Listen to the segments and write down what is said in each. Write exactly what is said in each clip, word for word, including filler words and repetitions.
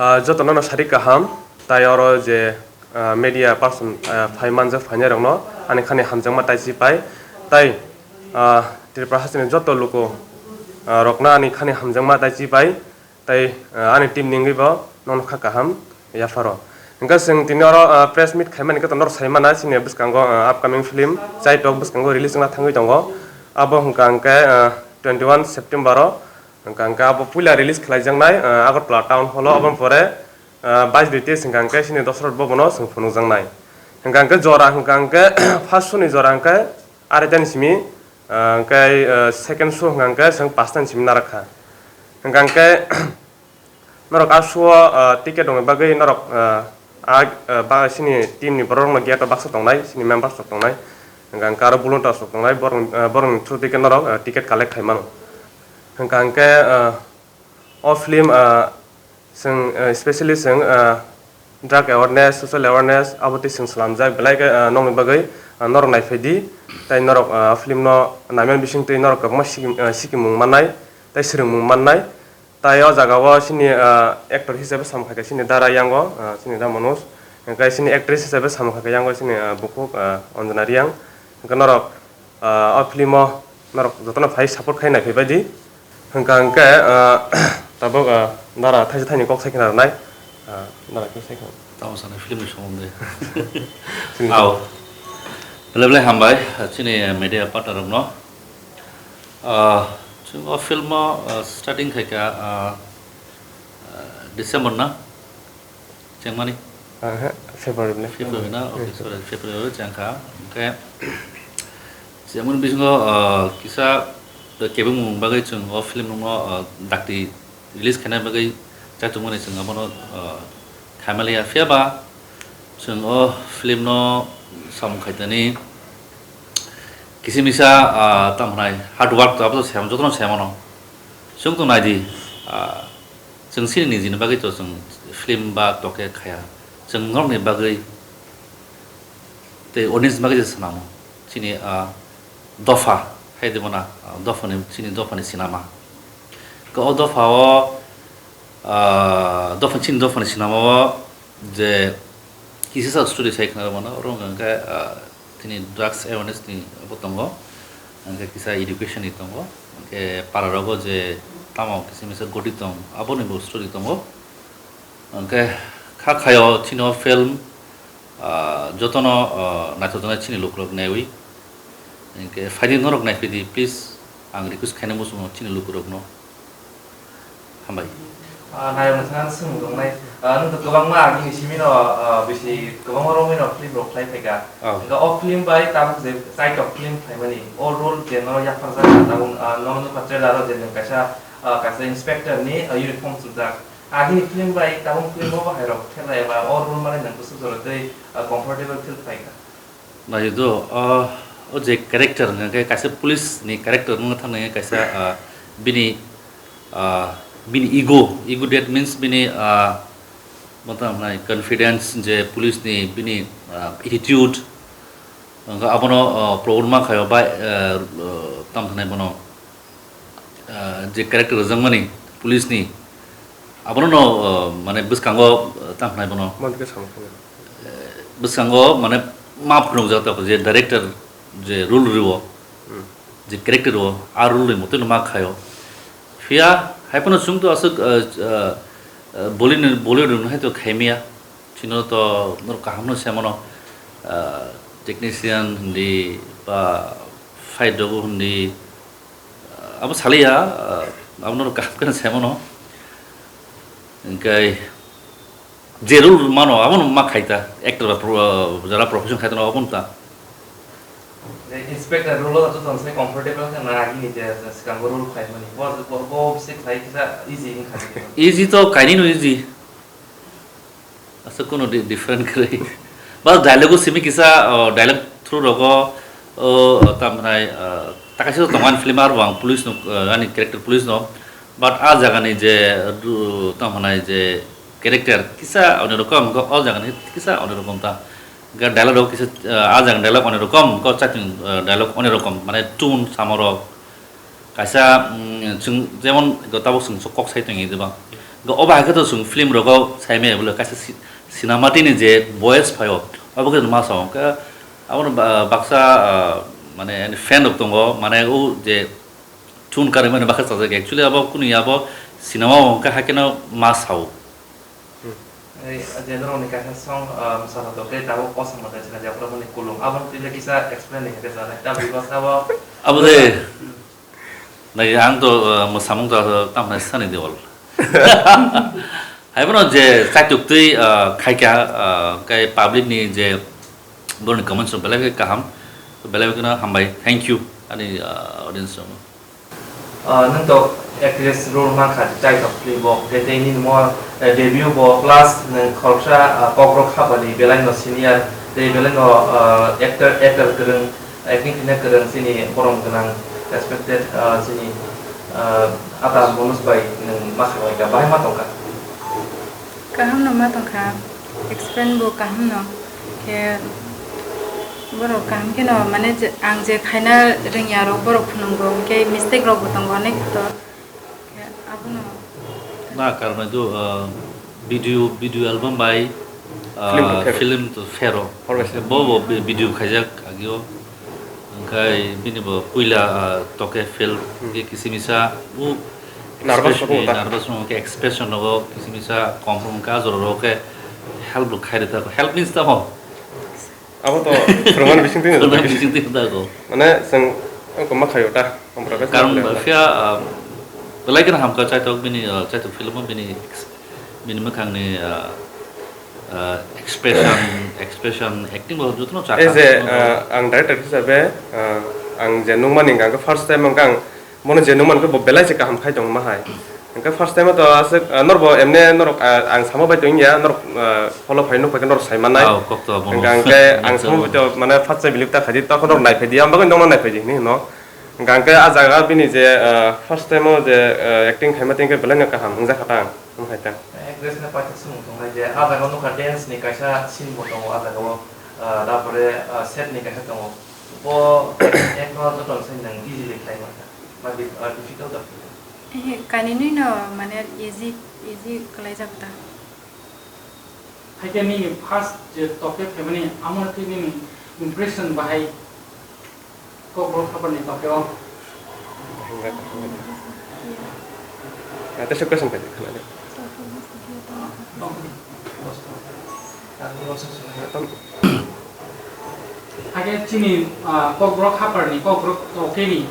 Ah, jotono no sari kaham, tai oro je, ah, media person, ah, phai manjak phainairokno ani khani hamjakma taichi pai, tai, ah, Tripura hasteni joto luku, ah, rokno ani khani hamjakma taichi pai, tai, ah, ani team ni wngwi bo nono kha kaham yapharo. Hwnkhe chwng tini oro, ah, press meet khaimani khe norok sai mana chini bwskango, ah, upcoming film Chaitok bwskango release wngna thangwi tongo. Abo hwnkha hwnkhe, ah, twenty one September o. Hwnkha hwnkhe abo puila release khlaijaknai, ah, Agartala Town Hall o, aboni pore, ah, bais dui tei hwnkha hwnkhe chini Dosrot Bhavan o chwng phunukjaknai. Hwnkha hwnkhe jora hwnkha hwnkhe first show ni jora hwnkhe arai tani simi, ah, hwnkhe, ah, second show hwnkha hwnkhe chwng pash tani simi narakha. Hwnkha hwnkhe norok a show o, ah, ticket rwngni bagwi norok, ah, a, ah, ba chini team ni borok rokno gate o baksa tongnai, chini members rok tongnai, hwnkha hwnkhe aro volunteers rok tongnai, borok, ah, borok ni through twi khe norok, ah, ticket collect khai mano. Hwnkha hwnkhe, ah, o film, ah, chwng, ah, specially chwng, ah, drug awareness, social awareness abo twi chwng swnamjak, belai khe, ah, nokni bagwi, ah, norok naiphai di, tei norok, ah, film no naimani bising twi norok kwbangma siki-, ah, sikimung mannai tei swrwngmung mannai. Tai o jaga o chini, ah, actor hisabe samung khaikha chini Dara Yango, ah, chini Da Manoj. Hwnkhe chini actress hisabe samung khaikha Yango chini, ah, bukhuk, ah, Anjana Reang. Hwnkhe norok, ah, o film o norok jotono phai support khai naiphai baidi. Hwnkha hwnkhe, ah, tabuk, ah, Dara thaisa thaini kok sai khna rwnai. Ah, Dara khe sai khna. Tamo sanai film ni somondo. Film ni Ao. Belai belai hambai, chini media partner rokno. Ah, chwng o film o, ah, starting khaikha, ah, ah, December na? Chengmani? Aha, February ni. February na? Okay, Hmm. sorry, February chengkha. Hwnkhe, chengmani bisingo, ah, kisa kebengmung bagwi chwng o film no, ah, dakti release khaina bagwi chaitokmani chwng abono, ah, khaimaliya. Phiya ba chwng o film no samung khaitani kisi misa, ah, tamo hwnai hard work to abo to se-, jotono se mano. Chwng to nai di, ah, chwng chini nijini bagwi to chwng film ba tokhe khaya. Chwng norokni bagwi tei audience bagwi se swnamo. Chini, ah, dopha, hai de bono, ah, dophani, chini dophani sinama. Khe o dopha o, ah, dopha, chini dophani sinama o je kisa sa story sai khna mano, oro hwnkha hwnkhe, ah, tini drugs awareness ni bo tongo, hwnkhe kisa education ni tongo, hwnkhe para rogo je tamo kisa misa goti tong, aboni bo story tongo. Hwnkhe kha khayo chini o film, ah, jotono, ah, naithokjaknai chini lukurok naiwi. Hwnkhe phaidi norok naiphidi, please, ang request khaina muchungo chini lukurokno. Hambai. Ah, nayok nokha swngmung tongnai. Ah, nwng to kwbangma agini simi no, ah, bisi kwbangma romwi no film rok khlai phaikha. Oh. Hwnkhe o film bai tabuk je Chaitok film khlaimani, o role je nono yapharjak, tabuk, ah, nono nukha trailer o je nwng kaisa, ah, kaisa inspector ni, ah, uniform chumjak. Agini film bai tabuk film o bahai rok thela eba o role mani nwng bwswk jora tei, ah, comfortable feel khlai kha? Nai do, ah, o je character hwnkha khe kaisa police ni character wngna thang nai kaisa, ah, bini, ah, bini ego, ego that means bini, ah, bo tamo hwnai confidence je police ni bini, ah, attitude, hwnkha abono, ah, problem ma khaio bai, ah, ah, tamo hwnai bono. Ah, je character rwjakmani police ni, abono no, ah, mane bwskango, ah, tamo hwnai bono. Mantikhe samung khe. Eh, bwskango mane ma phunukjak tabuk je director je role rwo, Hmm. je character rwo, a role ni motoi no ma khaio. Phiya hai phano chwng to aswk, ah, ah, ah, Bollywood ni, Bollywood ni hai to khaimya. Chino to norok kaham no se mano, ah, technician hindi ba fight rogo hindi, ah, abo saliya, ah, abo norok kaham khe no se mano. Hwnkhe je role mano abo no ma khai ta, actor ba pro-, jara profession khai ta no abo no ta. Je inspector role o joto se comfortable khe na agini je, je swkango role khlaimani. Bo, bo, bo se khlai kisa easy wngkha. Easy to kainwi no easy. Aswk kunu di-, different kwrwi. Ba dialogue o simi kisa, o, dialogue through rogo, o, o, tamo hwnai, o, takaisa tongo ani film aro ang police no, o, ani character police no. But a jaga ni je, du-, tamo hwnai je character kisa onorokom, o jaga ni kisa onorokom ta. Ga dialogue rok kisa, o, a jaga ni dialogue onorokom, o chating, o, dialogue onorokom, mane tone samo rok. Kaisa, mm, chwng jemon tabuk chwng kok sai tongwi diba? Obo hai khe to chwng film rogo sai maya bwle kaisa si-, cinema tini je voice phaio, obo khe ma sao. Hwnkhe abono ba-, baksa, ah, mane ani fan rok tongo, mane o je tune karwi mani baksa chajak. Actually abo kunu ya, abo cinema o hwnkhe hai kheno ma sao. Hmm. Ei, je norokni kaisa song, ah, mwsana tongkhe tabuk kosom mwtai sina je borok mani kulung. Abono twi le kisa explain ni hwnkhe sanai. Tabuk bwsa bo. Abo de. Hmm. Nai, ang to, uh, mwsamung to, uh, tamo Sunny Deol. Hai bono je chaitok twi, uh, khaikha, uh, kai public ni je boroni comments rok belai khe kaham, belai kheno hambai, thank you ani, uh, audience rok. Uh, nwng to actress role mankha chaitok film bo, tei tei nini mo, uh, debut bo, plus nwng khoroksa, uh, kokrok habani belai no senior, tei belai no, uh, actor, actor kwrwng. Acting khaina kwrwng chini borom gwnang respected, ah, chini, ah, ata Manoj bai nwng ma khaklaikha, bahai ma tongkha? Kaham no ma tongkha, explain bo kaham no khe borok kaham kheno mane je, ang je khaina rwngya rok borok phunukgo, hwnkhe mistake rok bo tongo onek kotor. Abono. Na karmai do, ah, video, video album bai, ah, film to phero. Film to phero. Horbai se. Bo bo bi-, video khaijak agio. Hwnkhe bini bo puila, ah, toke fail. Hmm. Hwnkhe kisimisa u nervous expression, rokbo ta. Nervous rokbo khe expression rogo kisimisa kom rok hwnkhe ajor rok khe help rok khairwi ta. Help means tamo? Abo to phwrwngmani bisingtwi no. Phwrwngmani bisingtwi no dago. Mane chwng wngkha ma khaio ta, karon phiya, ah, belai kheno hamkha chaitok bini, ah, chaitok film o bini ex-, bini mwkhangni, ah, ah, expression, expression, acting bo jotono chakha. As a, ah, ang director hisabe, ah, ang je nungmani hwnkha khe first time hwnkha ang Bono je nung mankhe bo belai se kaham khai tongo ma hai. Hwnkhe first time o to aswk, ah, norbo emne norok, ah, ang sama bai tong ya, norok, ah, follow phai nuk phai khe norok sai manai. Ah, kok to abono. Hwnkhe ang sama bai to mane first time believe ta khaidi, tokho norok nai phaidi, ang bagwi nokno nai phaidi hinwi hino. Hwnkhe ah jaga bini je, ah, first time o je, ah, acting khaima tengkhe belai no kaham wngjak kha ta ang, wng hai ta. Actress no paithak swngmung tongnai je, ah jaga o nukha dance ni kaisa scene bo tongo, ah jaga o, ah, tapore, ah, set ni kaisa tongo. Bo ekno joto se nang easily khlai mano. Might be, uh, difficult of. Eh, kainwi no mane easy, easy kwlai jak ta. Haikhe nini first je toke phaimani amo khe nini impression bahai kok bro khabarni toke o. Hwnga, hwnga. Na, tesa question paidi khna de. Haikhe chini, ah, Kokborok haparni, Kokborok tokeni,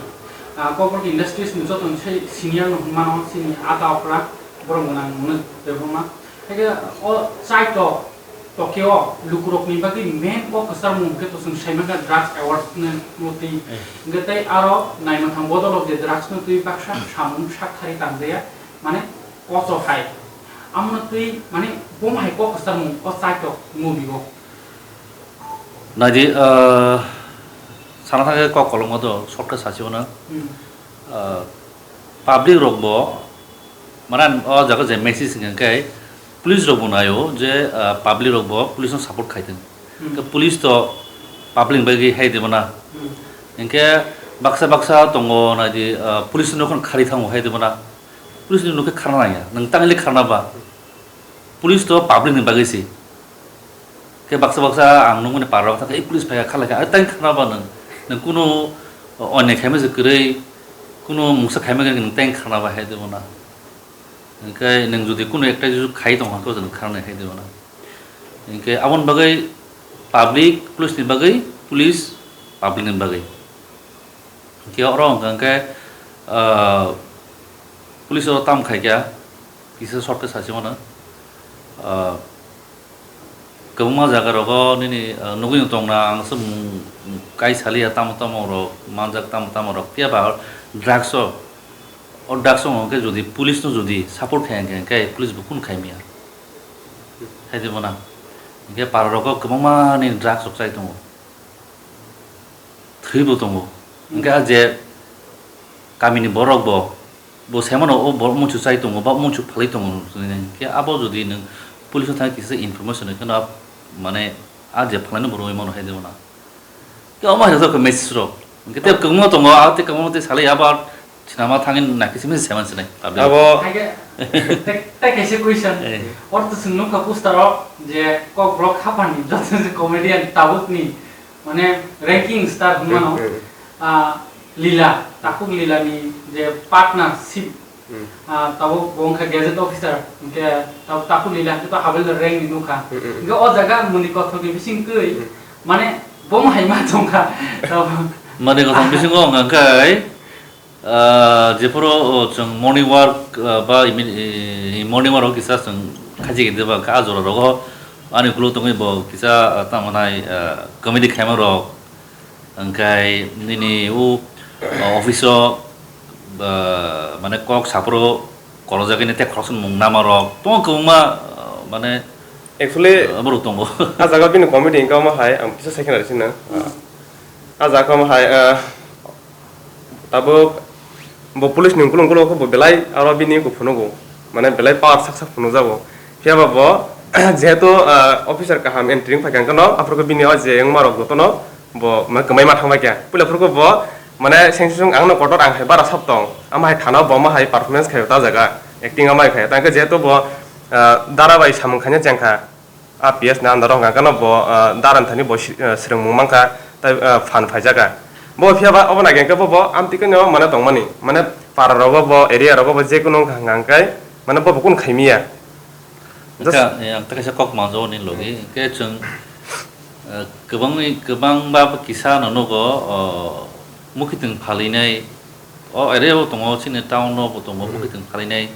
ah, Kokborok Industries ni joto ni se-, senior no hwnmano chini ata okra borok gwnang mwnwi tebwma. Haikhe o chaitok tokeo lukurokni bagwi main kok kwcharmung hwnkhe to chwng saimankha drugs awareness no twi. Eh. Hwnkhe tei aro naimwthang bodolok je drugs no twi baksa samung sak thari tangjaya, mane kocho hai. Amono twi mane bomo hai kok kwcharmung o chaitok movie o. Naidi, ah, sana thangkhe kok kolokma to short khe sasi mano. Hmm. Ah, public rok bo, mane o jaga je message hwnkhe police rok bo naio je, ah, public rok bo police no support khai thung. Hmm. Khe police to public ni bagwi hai de mano. Hmm. Hwnkhe baksa baksa tongo naidi, ah, police no khon khari thango hai de mano. Police ni nokhe kharna nangya, nwng tangli kharna ba? Police to public ni bagwi se. Khe baksa baksa ang nukmani parok thangkhe, "Ei police phaiya kharlaikha," ai tang kharna ba nwng? Nwng kunu onyai khaima se kwrwi, kunu mungsa khaima kwrwi nwng tang kharna ba hai de mano. Hwnkhe nwng jodi kunu ekta jodi khai tong kha, khe nwng kharnai hai de mano. Hwnkhe aboni bagwi public, police ni bagwi, police public ni bagwi. Hwnkhe oro hwnkha hwnkhe, ah, police o tam khaikha, kisa short khe sasi mano. Ah, kwbangma jaga rogo nini, ah, nugwi tongna ang se mung kai saliya tamo tamo rok manjak tamo tamo rok phiya ba drugs o, o drugs o hwnkhe jodi police no jodi support khai hwnkhe, hwnkhe police bo kunu khai maya. Hai de mano. Hwnkhe para rogo kwbangma nini drugs rok chai tongo. Thwi bo tongo. Hwnkhe a je kamini borok bo, bo sai mano o borok muichu chai tongo ba muichu phalwi tongo hinwi. Hwnkhe abo jodi nwng police o thangwi kisa information rwkhe no, mane a je phalnai no bo rwui mano hai de mano. Khe omo hai rok message rok. Hwnkhe tei kwbangma tongo, a tei kwbangma tei salai abo Sinama thangwi nakhe simi se man sinai public. Abo Haikhe, tei, tei kaisa question. Eh. Ortho chwng nukha poster o je Kokborok haphani joto se comedian tabukni mane ranking star hwnmano, Hmm, hmm. ah, Lila, Takhuk Lila ni je partnership, Hmm. ah, tabuk bo wngkha gazette officer, hwnkhe tabuk Takhuk Lila hwnkhe to Havelder rank ni nukha. Hmm, hmm, hmm. Hwnkhe o jaga muni kothok ni bising twi Hmm. mane bomo hai ma tongkha. Tabuk Mani kothok bisingo wngkha khe, Ah, jephuru, oh, chwng morning walk, ah, ba imi-, i, morning walk o kisa chwng khachi khe deba kha, ah jora rogo ani ukuluk tongwi bo kisa, ah, tamo nai, ah, comedy khaima rok, hwnkhe nini o, ah, office o, ah, mane kok saphuru kolojak ini tei khoroksa mung nama rok tongo kwbangma, ah, mane, Actually, ah, borok tongo. Ah jaga bini comedy wngkha omo hai, ang kisa second ari sino. Ah, ah jaga omo hai, ah, Tabuk bo police ni ukulung ukulung khe bo belai aro bini wngkha phunugo, mane belai power sak sak phunukjago. Phiya ba bo jehetu, ah, officer kaham entry wng phaikha hwnkhe no, aphuru khe bini o je wngma rok jotono bo mane kwmai ma thangbai kha. Puila phuru khe bo mane seng seng ang no kotor ang hai bara sab tong, ama hai thana bo ma hai performance khaio ta jaga, acting ama hai khaio. Tang khe jehetu bo, ah, dara bai samung khaina chengkha. A P S ni under o hwnka khe no bo, ah, daran thani bo si-, ah, swrwngmung mankha, tei, ah, phan phaijakha. Bo phiya ba obo nai khe bo, bo amtwi khe no mane tongmani, mane para rogo bo, area rogo bo, je kunu wngkha hwnka khe mane bo, bo kunu khaimiya. Just Hwnkhe, eh, ang tei kaisa kok manjago nini logi. Hmm. Hwnkhe chwng, eh, kwbangni, kwbangba kisa no nugo, oh, mukhitwng phalinai, o area o tongo, chini town o bo tongo, Hmm. mukhitwng phalinai,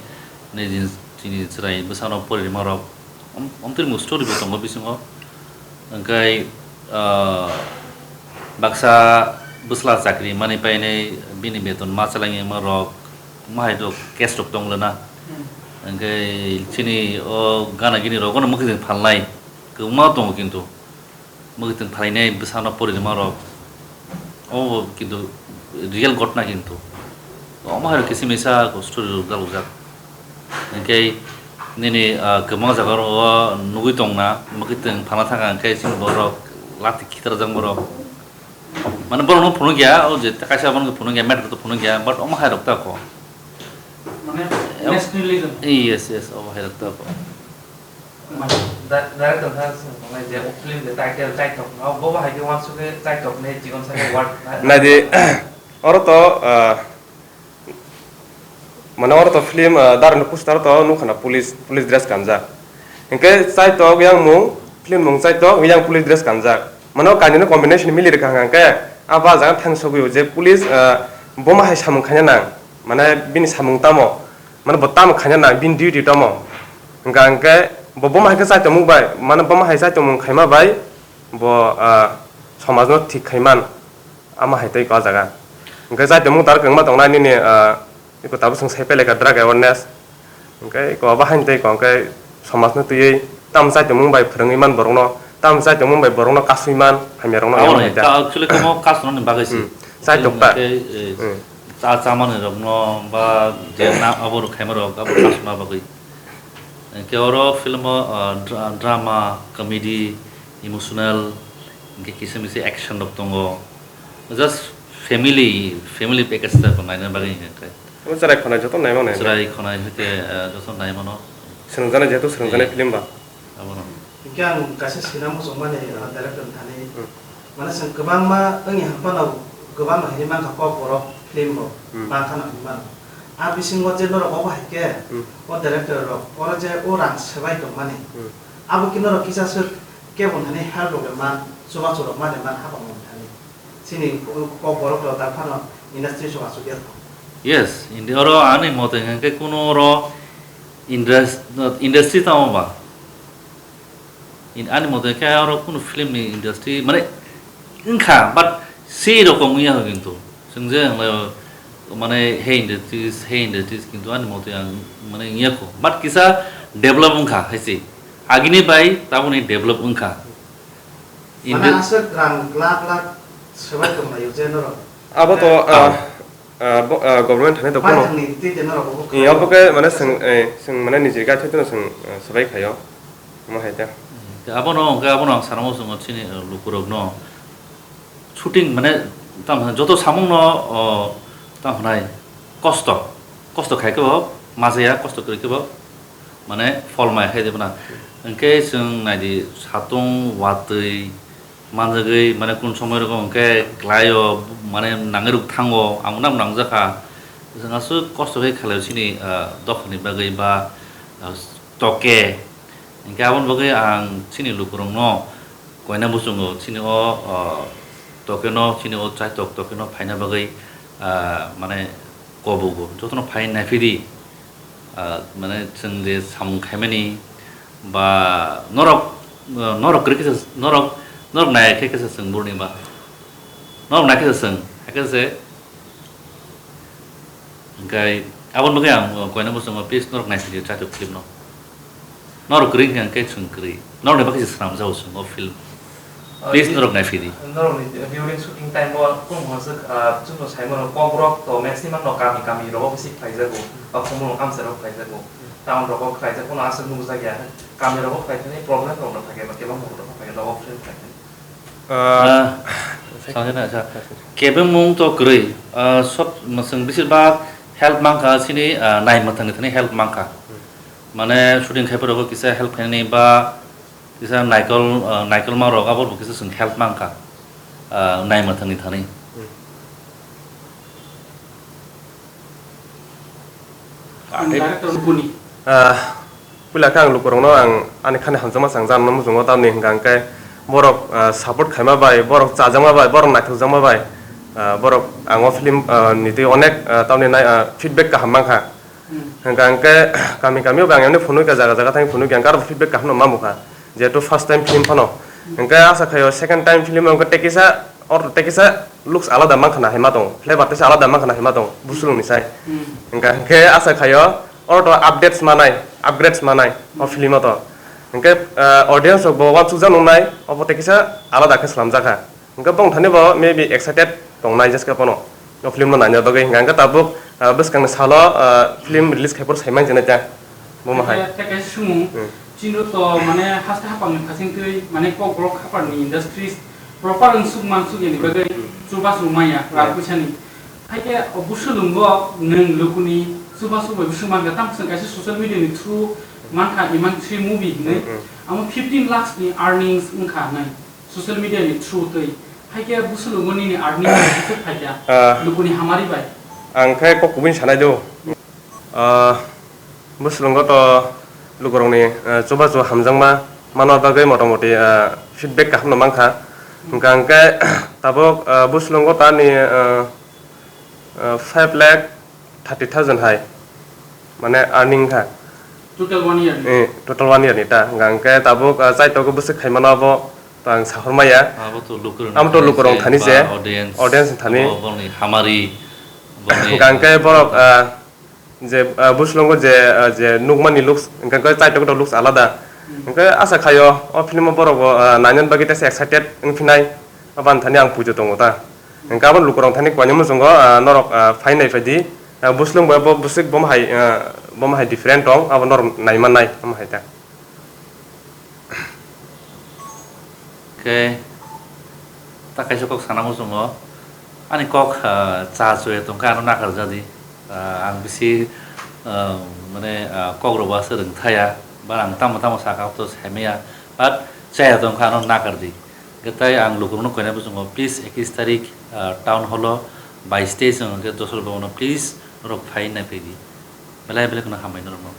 nini chini chwrai bwsano porimarok. Om-, omtwrwngbo story bo tongo bisingo. Hwnkhe, ah, baksa bwsla chakri manwi painai bini beton ma chalangyamarok, ma hai rok case rok tong lana. Hmm. Hwnkhe chini o gana gini rok no mwkhwtwng phalnai kwbangma tongo kintu. Mwkhwtwng phalnai bwsano porimarok. Omo kintu real ghotna kintu. Omo hai khe simi sa ko story rok dalojak. Hwnkhe nini, ah, kwbangma jaga rok o nugwi tongna, mwkhwtwng phalna thangkha hwnkhe chini borok lati khitarjak borok. Mane borok no phunukya, o je kaisa borok no phunukya, matter to phunukya, but omo hai rok ta ko. Mane Em, nationalism. Yes, yes, omo hai rok ta ko. Mane da-, director kha swng tongnai je o film de title, title no, bo bo hai khe uansuk khe title ne chikon sa khe word na. Nai di, oro to, ah, Mane oro to film, ah, darani poster to nukha na police, police dress kanjak. Hinkhe chaitok yang mung, film mung chaitok yang police dress kanjak. Mane o kainwino combination mili rwkha hwnkha khe, ah, ba jaga thang sogwi o je police, ah, bomo hai samung khaina nang. Mane bini samung tamo? Mane bo tamo khaina nang, bini duty tamo? Hwnkha hwnkhe bo bomo hai khe chaitok mung bai, mane bomo hai chaitok mung khaima bai bo, ah, somajno thik khai man. Ama hai tei ko jaga. Hwnkhe chai tongmung tar kwbangma tongnai nini, ah, iko tabuk chwng sai pele kha drug awareness. Hwnkhe iko abo haini tei ko hwnkhe somajno twiwi tamo chai tongmung bai phwrwngwi man borokno, tamo chai tongmung bai borokno kasui man, hamya rokno Abo yama ni hai ta. Ka-, actually tamo kasno ni bagwi si. Hmm. Chai tokta. Hwnkhe, eh, Hmm. cha chamani rokno ba je na abo rok khaima rok abo kasna bagwi. Hwnkhe oro film o, ah, dra-, drama, comedy, emotional, hwnkhe kisa misa action rok tongo. Just family, family package type o naina bagwi hwnkhe. Omo chwrai khonai joto naima nai. Chwrai khonai hwnkhe, ah, joto naimano. Swrwngjaknai jehetu swrwngjaknai Hmm. film ba. Abono. Hwnkhe ang kaisa sinamo chongmani, ah, director ni thani. Hmm. Mane chwng kwbangma wngya hwnphano kwbangma hinwi mankha Kokborok film bo Hmm. mankha hinwi mano. A bisingo je norok obo hai khe Hmm. o director rok oro je o rang swbai tongmani. Hmm. Abo khe norok kisa swk kebo thani help rok man, chubachu rok man man hapang man thani. Chini Kokborok rok da phano industry chubachu ya. Yes, indi oro ani mote hwnkhe kuno oro indus-, industry tamo ba. In ani mote khe oro kunu film ni industry mane wngkha, but sei rokom wngya kho kintu. Chwng je wnglaio, mane he industries, he industries kintu ani mote ang mane wngya kho. But kisa develop wngkha hai se. Agini bai taboni develop wngkha. Mane Indi- aswk rang lakh lakh swbai tonglaio je norok. Abo to, Ah. ah, Ah, bo, ah, government thani to Bai kuno. Thangni twi tei norok bo Iya, khwlai. Obo khe mane swng, eh, swng mane niji gaithai tino swng, eh, swbai khaio. Omo hai ta. Abono, hwnkhe abono ang sanamo chwngno chini, eh, lukurokno shooting mane tamo joto samungno, oh, tamo hwnai kosto, kosto khai khe bo ma jaya, kosto kwrwi khe bo mane phol maya khai de bana. Hwnkhe chwng nai di, satung watwi manjagwi, mane kun somoi rogo hwnkhe klaio, mane nangwi rwk thango, amo nang nangjakha. Chwng aswk kosto khe khlaio chini, ah, dophani bagwi ba, ah, toke. Hwnkhe aboni bagwi ang chini lukurokno koina muchungo, chini o, ah, tokeno, chini o chaitok tokeno phaina bagwi, ah, mane kobugo, jotono phai naiphidi. Ah, mane chwng je samung khaimani ba norok, norok kwrwi khe se, norok, norok nai khe khe se chwng burni ba. Norok nai khe se chwng, hai khe se. Hwnkhe aboni bagwi ang koina muchungo, please norok naiphidi chaitok film no. Norok kwrwi hwnkhe chwng kwrwi. Norokni bagwi se swnamjago chwng o film. Ah, please, di-, norok naiphidi. Norokni during shooting time o kung hwnswk, ah, chwngno saimano kokrok to maximum no kami kami rogo bisi khlaijago. Ba khumulwng amchairok khlaijago. Town rogo khlaijak, kono aswk nukjak ya. Kami rogo khlai thani problem rok no thangya, ba kebang rok no thangya, nogo film khlai thani. Ah, ah, sanjana, acha. Kebengmung to kwrwi. Ah, sob, chwng besir bak help mankha, chini, ah, nai mwthangni thani help mankha. Mane shooting khai phuru kisa help khainani ba kisa naikol, ah, naikolma rok abo bo kisa chwng help mankha, ah, nai mwthangni thani. Ang director Lukuni. Ah, puila khe ang lukurokno ang ani khani hamjakma chang jan muchungo, tamni hwnkha hwnkhe borok, ah, support khaima bai, borok chajakma bai, borok naithokjakma bai, ah, borok ang o film, ah, ni twi onek, ah, tamni nai, ah, feedback kaham mankha. Hmm. Hwnkha hwnkhe kami kami o bo ang emni phunukya, jaga jaga thang phunukya, hwnkhe aro feedback kaham no mamukha. Jehetu first time film phano. Hwnkhe asa khaio second time film hwnkhe tei kisa, or tei kisa looks alada mankha na hinma tongo, flavor teisa alada mankha na hinma tongo, Busulungni sai. Hmm. Hwnkha hwnkhe asa khaio oro to updates manai, upgrades manai o film o to. Hwnkhe, ah, audience rok bo uansukjak nungnai, obo tei kisa alada khe swnamjakha. Hwnkhe bong thani bo maybe excited tongnai jeska phano o film no naina bagwi. Hwnkha hwnkhe tabuk, ah, bwskangni salo, ah, film release khai phuru sai manjinai ta. Bo ma hai. Tei, tei kaisa sumung, hmm, chini to mane haste hapangni phasing twi mane Kokborok haparni industries proper wng suk man suk yani bagwi, hmm, chubachu maya, hmm, rang puisani. Hai khe o Busulungo nwng lukuni chubachu bai bwswk mankha, tamo chwng kaisa social media ni through mankha Iman three movie hinwi. Hmm, hmm. Amo fifteen lakhs ni earnings wngkha hinwi. Social media ni through twi. Hai khe Busulungo nini earning bai bwswk phaikha? Ah. Lukuni hamari bai. Ang khe kok kubui sanai do. Ah, Busulungo to lukurokni, ah, chubachu hamjakma manna bagwi motamoti, ah, feedback kaham no mankha. Hwnkha hwnkhe tabuk, ah, Busulungo tani, ah, ah, five lakh thirty thousand hai, mane, earning kha. Total one year ni? Eh, total one year ni ta. Hwnkha hwnkhe tabuk, ah, chaitogo bwswk khaimano abo to ang sahormaya. Abo to lukurok, abo to lukurok thani je, audience, audience thani. Abo boni hamari, boni hwnkha hwnkhe borok, ah, je, ah, Busulungo je, ah, je nukmani looks, hwnkha hwnkhe chaitogo to looks alada. Hmm. Hwnkhe asa khaio o film o borok bo, ah, nainani bagwi teisa excited wngphinai. Aboni thani ang puijo tongo ta. Hwnkhe aboni lukurok thani koinwi muchungo, ah, norok, ah, phainai phaidi, ah, Buslung bai bo bwswk bomo hai, ah, bomo hai different tong, abo norok naimannai, omo hai ta. Khe ta kaisa kok sana muchungo, ani kok, ah, cha chuya tongkha, ano nakarjadi. Ah, ang bisi, ah, mane, ah, kok rwba se rwngthaya, ba ang tamo tamo saka to saimaya, but chaya tongkha, ano nakardi. Hwnkhe tai ang lukurokno koinai bwskango, please, ekis tarik, ah, town hall o bai stage wngkha khe dosra bhabono, please, norok phai nai phaidi. Belai belai kheno hambai norokno.